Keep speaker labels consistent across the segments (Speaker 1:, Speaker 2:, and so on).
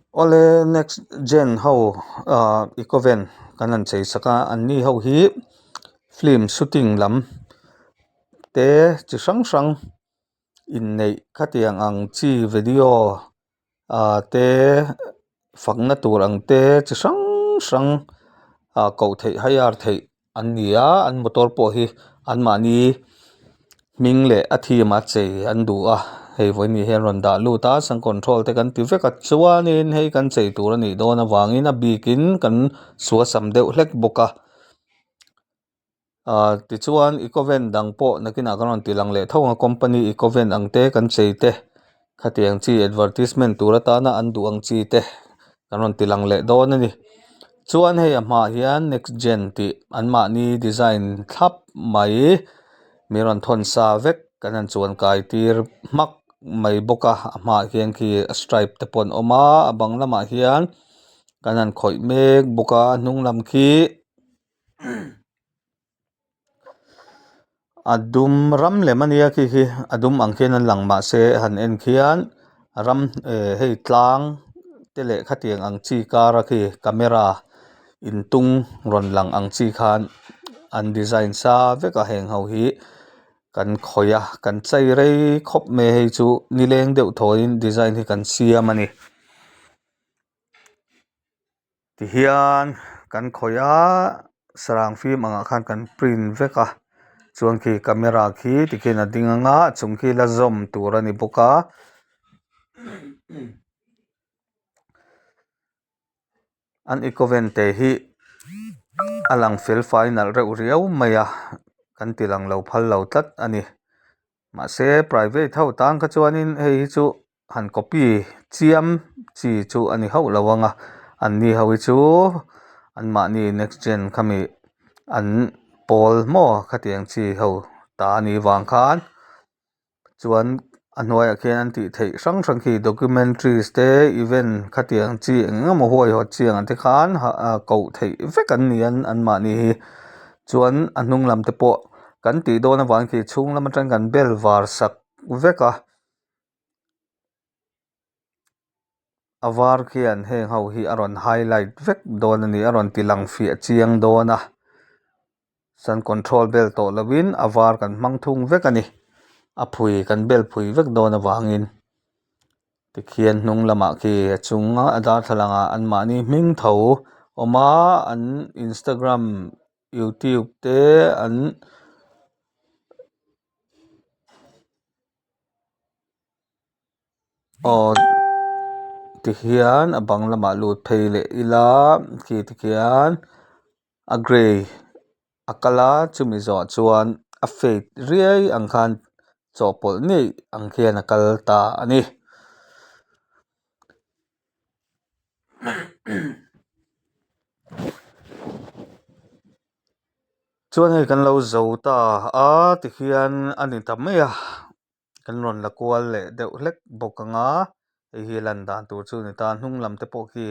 Speaker 1: Awle next gen ho ahh eco van kan han chei sak a an ni ho hi film shooting lam te chi hrang hrang inneih khatiang ang chi video ah te fakna tur ang te chi hrang hrang ah koh theih hire theih an ni a an motor pawh hi anmahni hming leh a theme a chei an duh a hei vawiin hian rawn dah lut a sun control te kan ti vek a chuanin hei kan chei tur a nih dawn avangin a bikin kan suasam deuh hlek bawk a ah tichuan eco van dang pawh nakinah kan rawn ti lang leh tho ang a company eco van ang te kan chei te khatiang chi advertisement tur atana an duh ang chi te kan rawn ti lang leh dawn a ni chuan hei a hmaah hian next gen tih anmahni design thlap mai mi rawn thawn sa vek kan han chuan kai tir hmak mai bawk a a hmaah hian khi stripe te pawh an awm a a bang lamah hian kan han khawih mek bawk a a hnung lam khi. A dum ram lem ania khi khi a dum ang khian an lang mahse han en khian ram eh hei tlang te leh khatiang ang chi kara khi camera intung rawn lang ang chi khan an design sa vek a heng ho hi kan khawih a kan chei rei khawp mai a hei chu nileng deuh thawiin design hi kan siam a ni. Tihian kan khawih a sarang fim angah khan kan print vek a chuan khi camera khi tikhian a ding anga a chung khi la zawm tur a ni bawk a an eco van te hi a lang fel fai nalh reuh riau mai a kan ti lang lo phal lo tlat a ni mahse private ho tan kha chuanin hei hi chu. Han copy chiam chi chu a ni hauh lo ang a an ni ho hi chu anmahni next gen khami an pawl maw khatiang chi ho ta a nih vang khan chuan a hnuaiah khian an tih theih hrang hrang khi documentaries te event khatiang chi eng eng emaw huaihawt chi ang te khan koh theih vek an ni a anmahni hi chuan a hnung lam te pawh kan tih dawn avang khi chhung lam atang kan bel var sak vek a. A var khian heng ho hi a rawn highlight vek dawn a ni a rawn ti lang fiah chiang dawn a sun control bel tawh lovin a var kan hmang thung vek a ni a phui kan bel phui vek dawn avangin tikhian hnung lamah khi a chunga a darthlalang ah anmahni hming tho awm a an instagram youtube te an. Aw tihian a bang lamah lut phei leh ila khi tikhian a gray a kal a chumi zawhah chuan a fade riai ang khan chawhpawlh ngei ang khian a kal ta a ni. Chuan hei kan lo zo ta a tikhian a ni ta mai a kan rawn la kual leh deuh hlek bawk ang a hei hi lan dan tur chu a ni ta hnung lam te pawh khi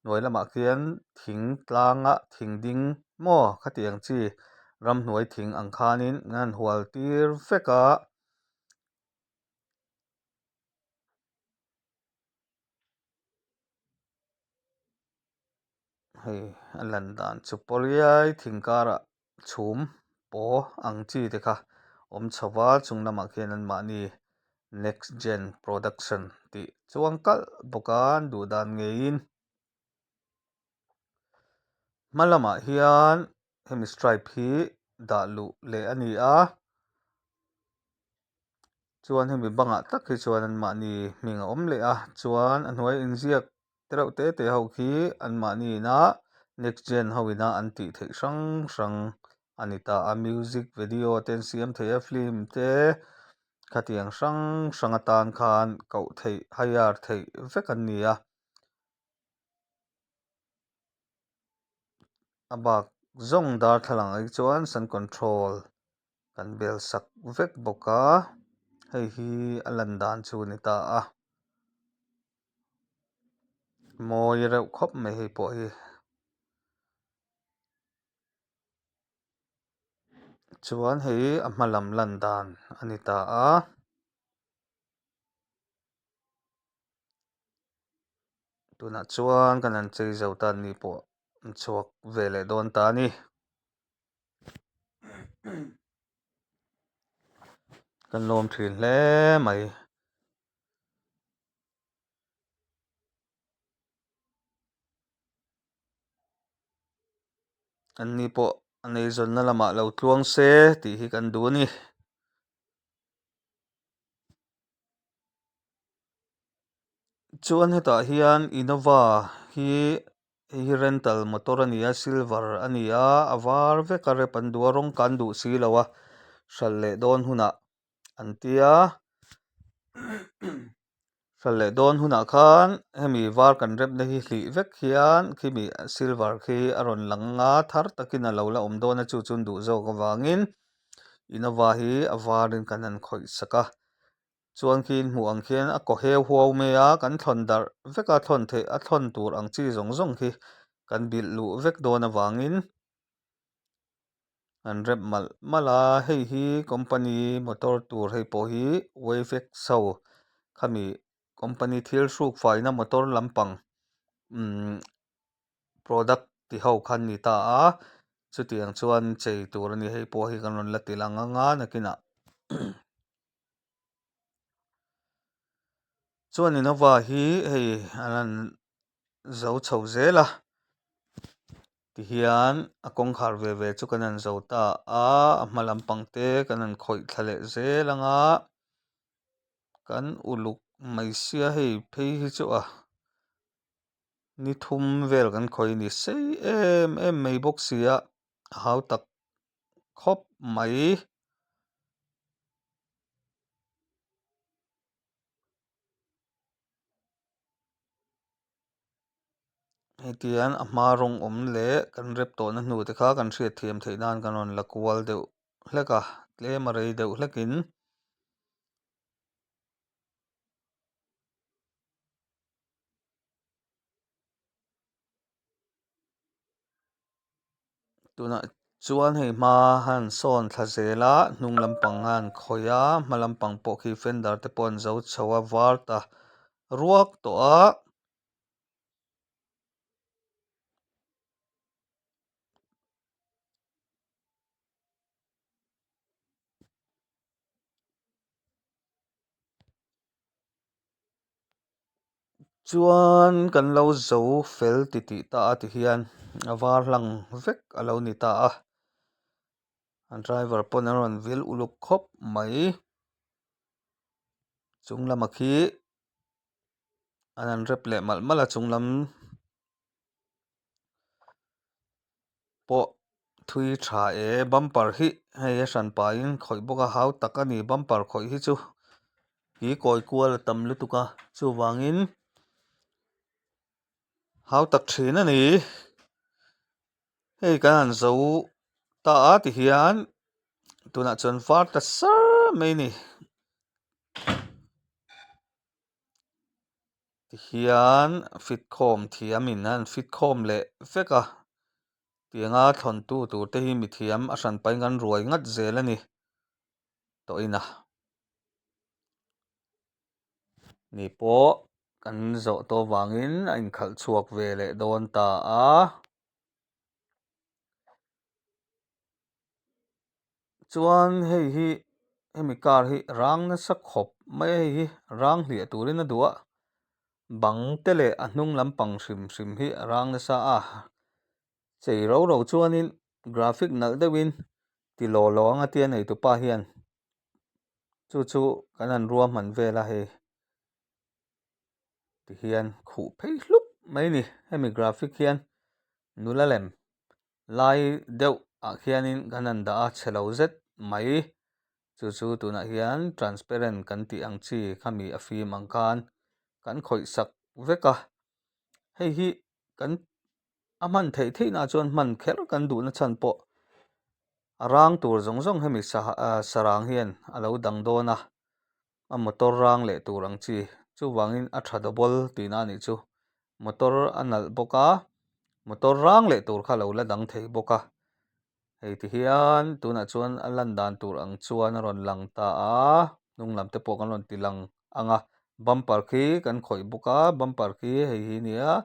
Speaker 1: hnuai lamah khian thing tlanga thing ding maw khatiang chi ramhnuai thing ang khanin an han hual tir vek a. Hei a lan dan chu pawliai thing karah chhum paw ang chi te kha awm chho va chung lamah khian anmahni next gen production tih chuang kalh bawk a an duh dan ngeiin hma lamah hian hemi stripe hi dah luh leh a ni a chuan hemi bangah tak hi chuan anmahni hming a awm leh a chuan a hnuai inziak. Tereuh te te ho khi anmahni ina next gen ho ina an tih theih hrang hrang a ni ta a music video te an siam thei a film te khatiang hrang hrang atan khan koh theih hire theih vek an ni a a bak zawng darthlalang ah hi chuan sun control kan bel sak vek bawk a hei hi a lan dan chu a ni ta a. Mawi reuh khawp mai hei pawh hi chuan hei a hma lam lan dan a ni ta a. Tunah chuan kan han chei zo ta ni pawh an chhuak ve leh dawn ta a ni. Kan lawm thin hle mai. An ni pawh an eizawnna lamah lo tluang se tih hi kan duh a ni. Chuan hetah hian Innova hi hei hi rental motor a ni a silver a ni a a var vek a rep an duh a rawng kan duh si lo a hralh leh dawn hunah an tia hralh leh dawn hunah khan hemi var kan rep na hi hlih vek hian khimi silver khi a rawn lang anga thar takin a lo la awm dawn a chu chu an duh zawk avangin Innova hi a varin kan han khawih sak a. Chuan khi hmuh ang khian a kaw heu huau mai a, kan thlawn darh vek a, thlawn theih a thlawn tur ang chi zawng zawng khi kan bilh luh vek dawn avangin an rep malh malh a, hei hi company motor tur hei pawh hi Wayfax ho khami company thil hruk faina motor lampang umm product ti ho kha an ni ta a chutiang chuan chei tur a ni hei pawh hi kan rawn la ti lang ang a nakinah. Chuan Innova hi hei an han zo chho zel a tihian a kawngkhar ve ve chu kan han zo ta a a hma lampang te kan han khawih thla leh zel ang a kan uluk mai sia hei phei hi chu a ni thum vel kan khawih a ni sei em em mai bawk si a a hau tak khawp mai. Hetiang a hma rawng awm leh kan rep tawhna hnu te kha kan hriat thiam theih nan kan rawn la kual deuh hlek a tlem a rei deuh hlekin. Tunah chuan hei hma han sawn thla zel a hnung lampang a han khawih a hma lampang pawh khi fender te pawh an zo chho a var ta ruak tawh a. Chuan kan lo zo fel ti tih ta a ti hian a var hlang vek a lo ni ta a a driver pawn a rawn vil uluk khawp mai chung lamah khi an han rep leh malh malh a chung lam. Pawh thui tha e bumper hi hei a hran pahin khawih bawk a hau tak a ni bumper khawih hi chu ki kawi kual a tam lutuk a chuvangin hau tak thin a ni hei kan han zo ta a ti hian tunah chuan var ta sar mai a ni. Tihian fit khawm thiamin an fit khawm leh vek a, tianga thlawntu tur te hi mithiam a hran pahin kan ruai ngat zel a ni tawhin a ni pawh kan zawh tawh vangin a inkhalh chhuak ve leh dawn ta a. Chuan hei hi hemi car hi rang nasa khawp mai a hei hi rang hliah turin a duh a bang te leh a hnung lampang hrim hrim hi a rang nasa a chei ro ro chuanin graphic nalh deuhin ti law law ang a tia neitupa hian chu chu kan han ruahman vel a hei. Tihian khuh phei hlup mai a ni hemi graphic hian nula lem lai deuh ah khianin kan han dah a chhe lo zet mai chu chu tunah hian transparent kan tih ang chi khami a fim ang khan kan khawih sak vek a hei hi kan a hman theih theih na chuan hman kher kan duh na chhan pawh a rang tur zawng zawng hemi sarang hian a lo dang dawn a. a motor rang leh tur ang chi chuvangin a tha double tihna a nih chu motor a nalh bawk a motor rang leh tur kha a lo la dang thei bawk a hei ti hian tunah chuan a lan dan tur ang chuan a rawn lang ta a hnung lam te pawh kan rawn ti lang ang a. Bumper khi kan khawih bawk a bumper khi hei hi nia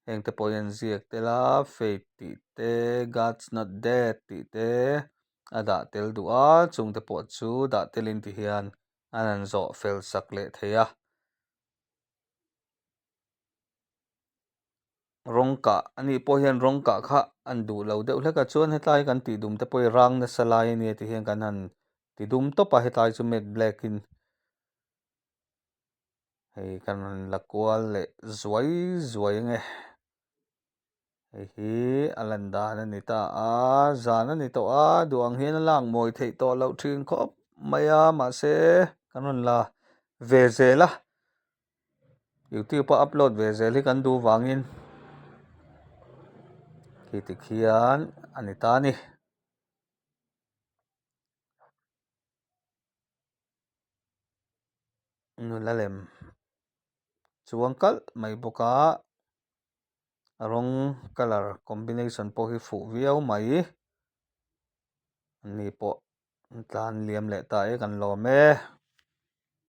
Speaker 1: heng te pawh hi an ziak tel a faith tih te God's not dead tih te a dah tel duh a chung te pawh chu dah telin ti hian an han zawh fel sak leh thei a. Rawng kah a nih pawh hian rawng kah kha an duh lo deuh hlek a chuan hetlai kan tih dum te pawh hi rang nasa lai a nia ti hian kan han ti dum tawp a hetlai chu matte black in hei kan rawn la kual leh zuai zuai ang e hei hi a lan dan a ni ta a zan a ni tawh a duh ang hian a lak mawi theih tawh loh thin khawp mai a mahse kan rawn la ve zel a. Youtube a upload ve zel hi kan duh vangin khi tikhian a ni ta a ni. Nula lem chuang kalh mai bawk a a rawng colour combination pawh hi fuh viau mai ani pawh an tlan liam leh ta e kan lawm e.